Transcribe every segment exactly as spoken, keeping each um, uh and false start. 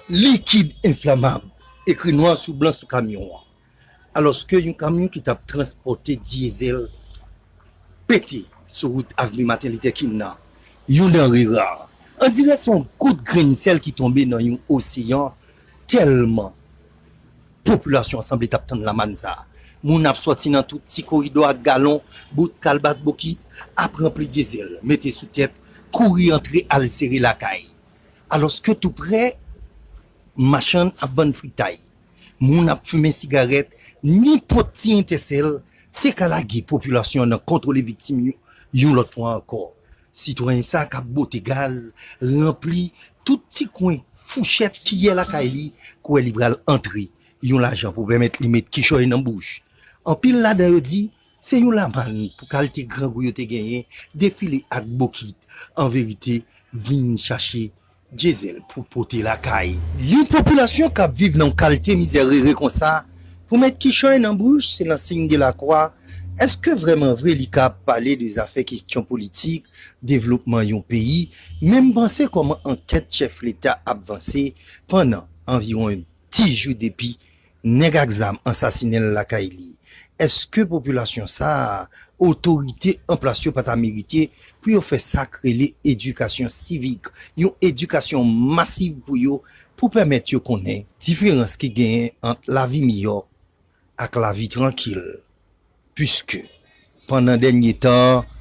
Likid enflamab, ekri nwa sou blan sou kamyon an. Alòske yon kamyon ki t ap transpòte dyezèl pete sou wout Avni Maten Lithè King nan, yon danre ra. Andirè se yon gout grenn sèl ki tonbe nan yon oseyan, tèlman popilasyon an sanble t ap tann lamàn sa a. Moun ap sòti nan tout ti koridò ak galon, bout kalbas bokit, ap ranpli dyezèl, mete sou tèt, kouri antre al sere lakay. Alòske tou prè, machann ap vann fritay, moun ap fimen sigarèt, nenpòt ti entèsèl te ka lage popilasyon an nan kontwole viktim yo yon lòt fwa ankò. Sitwayen sa k ap bote gaz, ranpli tout ti kwen fouchèt, kiyè lakay li, kwè li pral antre yon lajan pou pèmèt li met kichòy nan bouch. Anpil ladan yo di se yon lamàn pou kalte grangou yo te genyen defile ak bokit, an verite, vin chache dyezèl pou pote lakay. Yon popilasyon k ap viv nan yon kalte mizè rere konsa, pou met kichòy nan bouch, se nan siy de lakwa. Èske vrèman vre li ka ap pale de zafè kesyon politik, devlopman yon peyi, menm panse kòman ankèt chèf Leta ap vanse pandan anviwon ti jou depi nèg ak zam ansasinen l lakay li? Èske popilasyon sa a, otorite an plas yo pa ta merite pou yo fè sa k rele edikasyon sivik, yon edikasyon masiv pou yo, pou pèmèt yo konnen diferans ki genyen ant lavi miyò ak lavi trankil? Piske, pandan dènye tan an,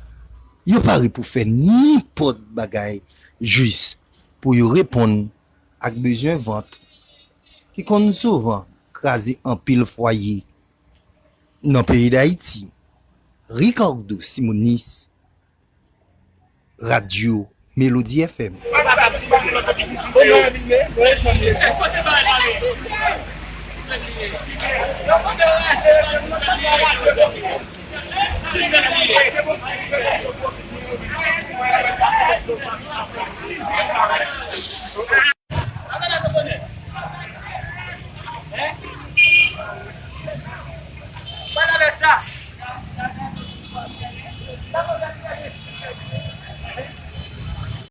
yo pare pou fè nenpòt bagay jis pou yo reponn ak bezwen vant ki konn souvan kraze anpil fwaye nan peyi Dayiti. Ricardo Simonis, Radyo Melodi F M.